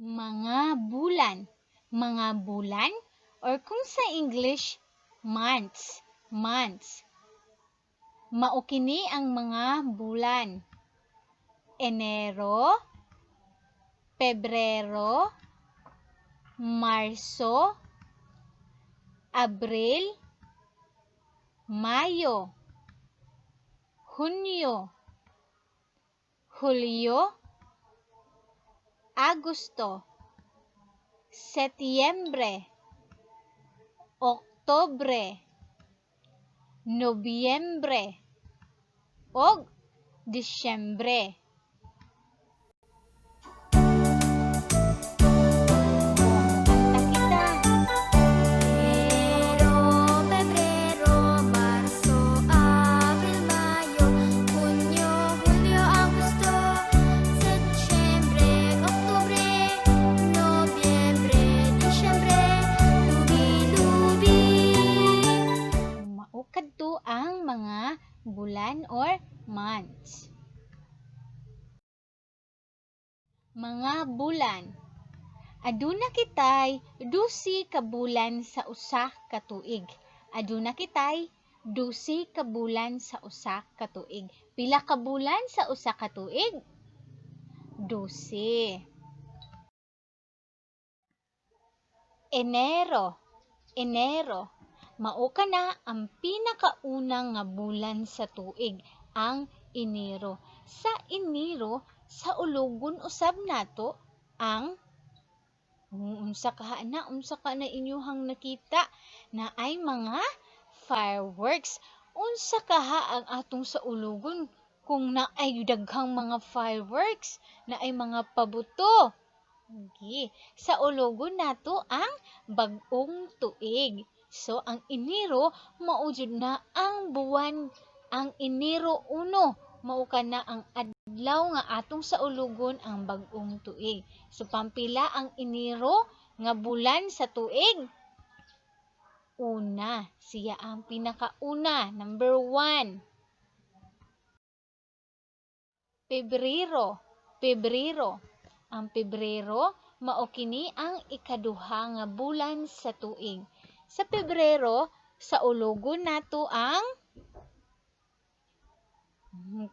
Mga bulan. Mga bulan or kung sa English, months. Months. Mao kini ang mga bulan: Enero, Pebrero, Marso, Abril, Mayo, Hunyo, Hulyo, Agosto, Setyembre, Oktubre, Nobyembre, ug Disyembre. Kanta kita. Enero, Pebrero, Marso, Abril, Mayo, Hunyo, Hulyo, Agosto, Setyembre, Oktubre, Nobyembre, Disyembre, lubi-lubi. Mao kadto ang mga bulan or months. Mga bulan. Aduna kitay 12 ka bulan sa usa ka tuig. Aduna kitay 12 ka bulan sa usa ka tuig. Pila ka bulan sa usa ka tuig? 12. Enero. Enero. Mao kana ang pinakaunang nga bulan sa tuig, ang Enero. Sa Enero, saulugon usab nato ang unsa ka na, unsa ka na inyuhang nakita na ay mga fireworks. Unsa kaha ang atong saulugon kung naay daghang mga fireworks, naay mga pabuto? Okay. Saulugon nato ang bag-ong tuig. So ang Enero mao jud na ang buwan, ang Enero 1 mao kana ang adlaw nga atong saulugon ang bag-ong tuig. So pampila ang Enero nga bulan sa tuig? Una, siya ang pinakauna, number 1. Pebrero, Pebrero. Ang Pebrero mao kini ang ikaduha nga bulan sa tuig. Sa Pebrero, saulugon nato ang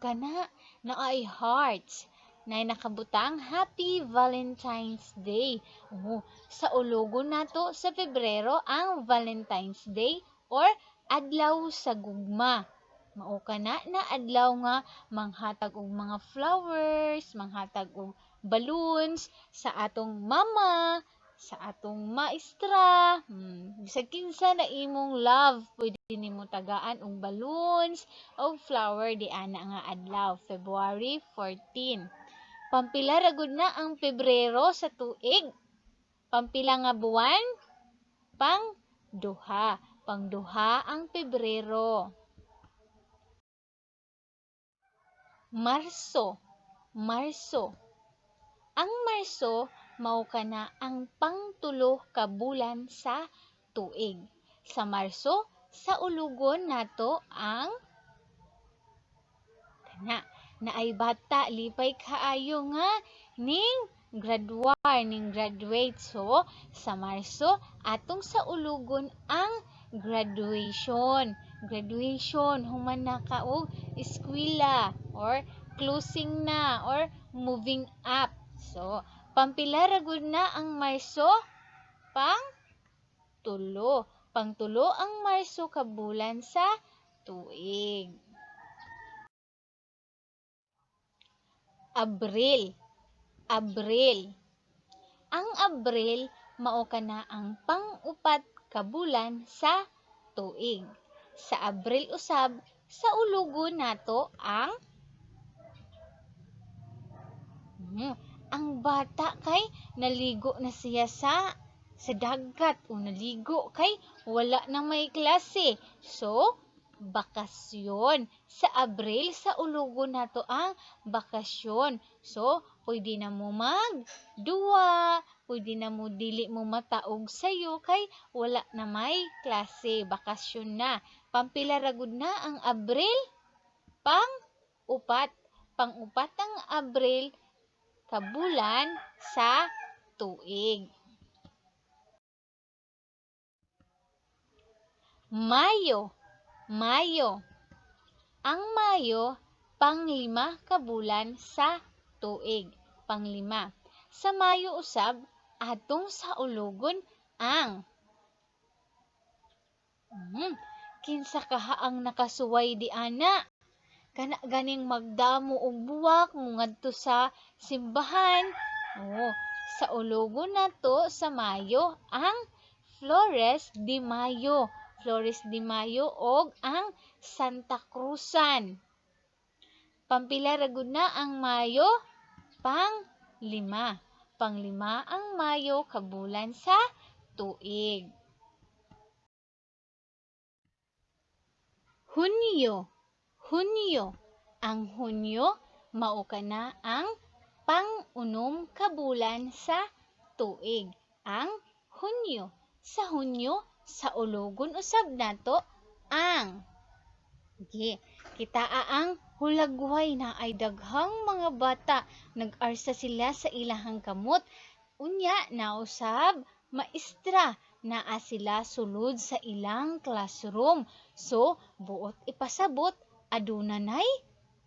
kana naay hearts na nakabutang Happy Valentine's Day. Oh, saulugon nato sa Pebrero ang Valentine's Day or Adlaw sa Gugma. Mao kana na adlaw nga manghatag og mga flowers, manghatag og balloons sa atong mama, sa atong maestra, bisag kinsa na imong love, pwede nimo tagaan og balloons og flower di ana nga adlaw, February 14. Pampila ra gud na ang Pebrero sa tuig? Pampila nga buwan? Pang duha. Pangduha ang Pebrero. Marso, Marso. Ang Marso mao kana ang pangtulo ka bulan sa tuig. Sa Marso, saulugon nato ang kana naay bata lipay kaayo nga ning graduar, ning graduate. So sa Marso atong saulugon ang graduation. Graduation, human na ka og eskwela or closing na or moving up. So pampila ra gud na ang Marso? Pang tulo. Pangtulo ang Marso ka bulan sa tuig. Abril, Abril. Ang Abril mao kana ang pang-upat ka bulan sa tuig. Sa Abril usab saulugon nato ang ang bata kay naligo na siya sa dagat o naligo kay wala na may klase. So bakasyon. Sa Abril saulugon nato ang bakasyon. So pwede na mo magduwa, pwede na mo dili mo mataog sayo kay wala na may klase, bakasyon na. Pampila ra gud na ang Abril? Pang-upat. Pang-upat ang Abril ka bulan sa tuig. Mayo, Mayo. Ang Mayo, panglima ka bulan sa tuig. Panglima. Sa Mayo usab, atong saulugon ang kinsa kaha ang nakasuway di ana? Kana ganing magdamo og buwak ngadto sa simbahan. Oh, saulugon nato sa Mayo ang Flores de Mayo. Flores de Mayo og ang Santa Cruzan. Pampila ra gud na ang Mayo? Panglima. Panglima ang Mayo ka bulan sa tuig. Hunyo, Hunyo. Ang Hunyo mao kana ang pang-unom ka bulan sa tuig. Ang Hunyo. Sa Hunyo, saulugon usab nato ang Ge, kitaa ang hulagway na ay daghang mga bata nag-arsa sila sa ilahang kamot. Unya nausab maestra naa sila sulod sa ilang classroom. So buot ipasabot aduna nay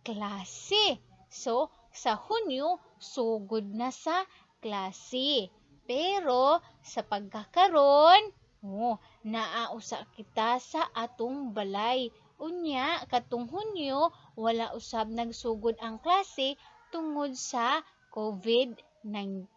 klase. So sa Hunyo sugod na sa klase. Pero sa pagkakaron, oh, naa usa kita sa atong balay. Unya katong Hunyo wala usab nagsugod ang klase tungod sa COVID-19.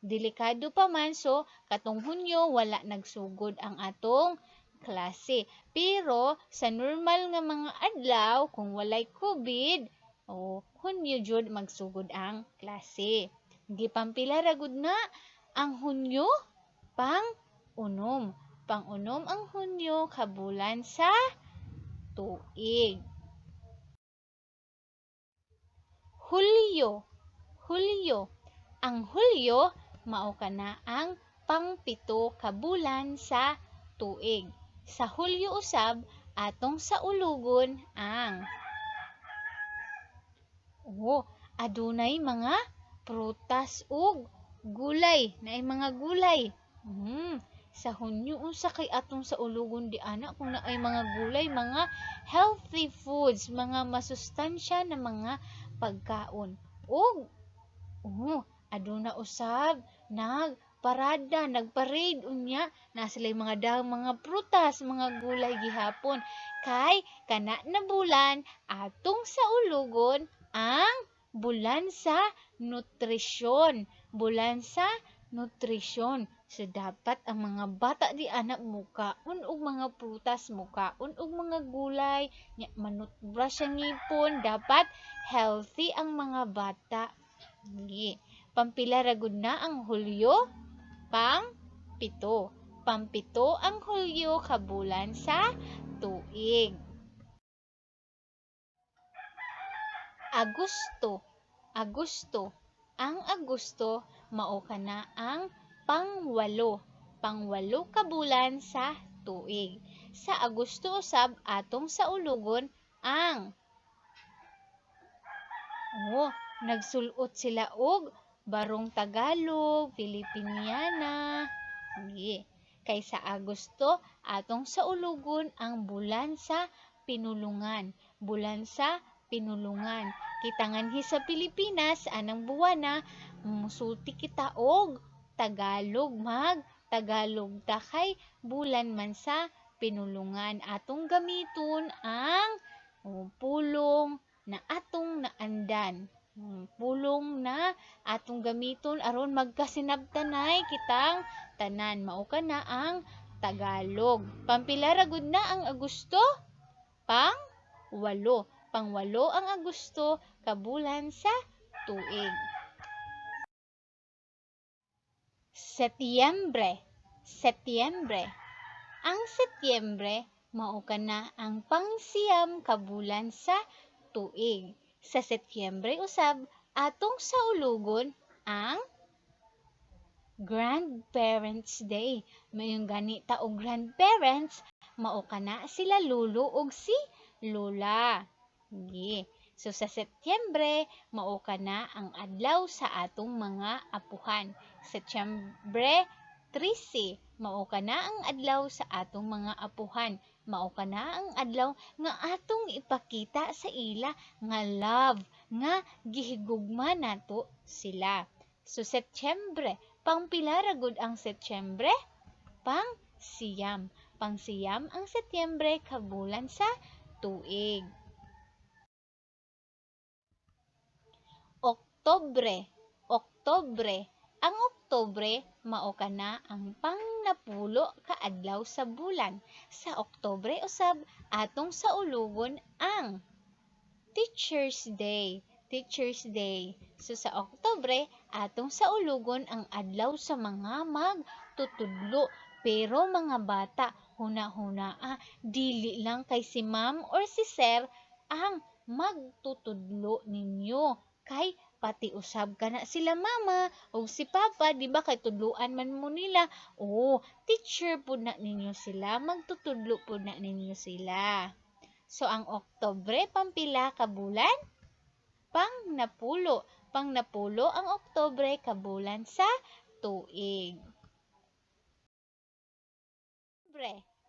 Delikado pa man, so katong Hunyo wala nagsugod ang atong klase. Pero sa normal nga mga adlaw kung walay COVID, oh, Hunyo jud magsugod ang klase. Gipampila ra gud na ang Hunyo? Pang-unom. Pang-unom ang Hunyo ka bulan sa tuig. Hulyo, Hulyo. Ang Hulyo mao kana ang pangpito ka bulan sa tuig. Sa Hulyo usab atong saulugon ang oh, adunay mga prutas ug gulay, naay mga gulay. Sa Hunyo unsa kay atong saulugon di ana kung naay mga gulay, mga healthy foods, mga masustansya na mga pagkaon. Ug oh, aduna usab nagparada, nagparade unya na sila'y mga dahang mga prutas, mga gulay gihapon. Kay kana na bulan atong saulugon ang bulan sa nutrisyon, bulan sa nutrisyon. So dapat ang mga bata di ana mukaon og mga prutas, mukaon og mga gulay, nya manutbrush ang ngipon, dapat healthy ang mga bata. Sige. Pampila ra gud na ang Hulyo? Pang-pito. Pampito ang Hulyo ka bulan sa tuig. Agosto, Agosto. Ang Agosto mao kana ang pangwalo. Pangwalo ka bulan sa tuig. Sa Agosto usab atong saulugon ang oh, nagsulot sila og Barong Tagalog, Filipiniana. Sige. Kay sa Agosto atong saulugon ang bulan sa pinulungan. Bulan sa pinulungan. Kita nganhi sa Pilipinas anang buwana musulti kita og Tagalog, mag Tagalog ta kay bulan man sa pinulungan. Atong gamiton ang pulong na atong naandan. Pulong na atong gamiton aron magkasinabtanay kitang tanan. Mao kana ang Tagalog. Pampila ra gud na ang Agosto? Pang-walo. Pang-walo ang Agosto ka bulan sa tuig. Setyembre, Setyembre. Ang Setyembre mao kana ang pangsiyam ka bulan sa tuig. Sa Setyembre usab atong saulugon ang Grandparents' Day. Mayong gani ta og grandparents, mao kana sila lolo og si lola. Sige. So sa Setyembre, mao kana ang adlaw sa atong mga apuhan. Setyembre 13, mao kana ang adlaw sa atong mga apuhan. Mao kana ang adlaw nga atong ipakita sa ila nga love, nga gihigugma nato sila. So Setyembre, pangpila ra gud ang Setyembre? Pang-siyam. Pang-siyam ang Setyembre ka bulan sa tuig. Oktubre, Oktubre. Ang Oktubre mao kana ang pangnapulo ka adlaw sa bulan. Sa Oktubre usab atong saulugon ang Teacher's Day. Teacher's Day. So sa Oktubre atong saulugon ang adlaw sa mga magtutudlo. Pero mga bata, huna-huna, dili lang kay si ma'am or si sir ang magtutudlo ninyo. Kay pati usab kana sila mama o si papa, di ba kay tudluan man mo nila? Oh, teacher pud na ninyo sila, magtutudlo pud na ninyo sila. So ang Oktubre pampila ka bulan? Pangnapulo. Pangnapulo ang Oktubre ka bulan sa tuig.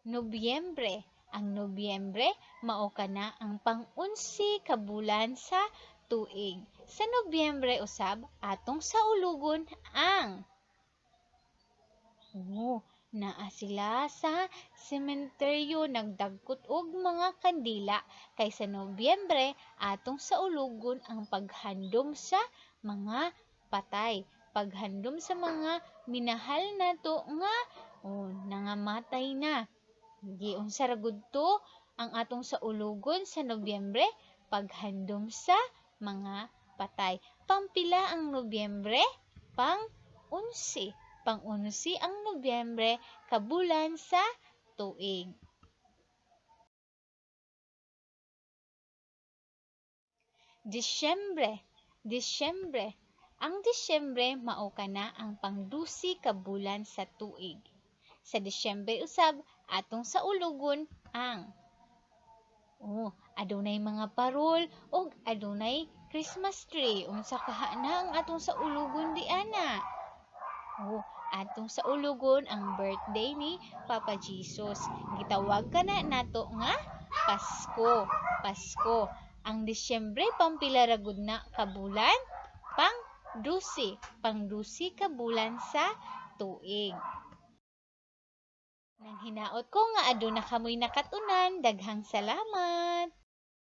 Nobyembre. Ang Nobyembre mao kana ang pang-unsi ka bulan sa tuig. Sa Nobyembre usab atong saulugon ang naa sila sa sementeryo nagdagkot og mga kandila kay sa Nobyembre atong saulugon ang paghandom sa mga patay, paghandom sa mga minahal nato nga nangamatay na. Giunsa ra gud to ang atong saulugon sa Nobyembre? Paghandom sa mga patay. Pampila ang Nobyembre? Pang-unsi. Pang-unsi ang Nobyembre kabulan sa tuig. Disyembre, Disyembre. Ang Disyembre mao kana ang pangdusi ka bulan sa tuig. Sa Disyembre usab atong saulugon ang adunay mga parol ug adunay Christmas tree. Unsa kaha na ang atong saulugon di ana? Atong saulugon ang birthday ni Papa Jesus. Gitawag kana nato nga Pasko. Pasko. Ang Disyembre pampila ra gud na ka bulan? Pang-dusi. Pang-dusi ka bulan sa tuig. Nang hinaot ko nga aduna kamoy nakatunan, daghang salamat.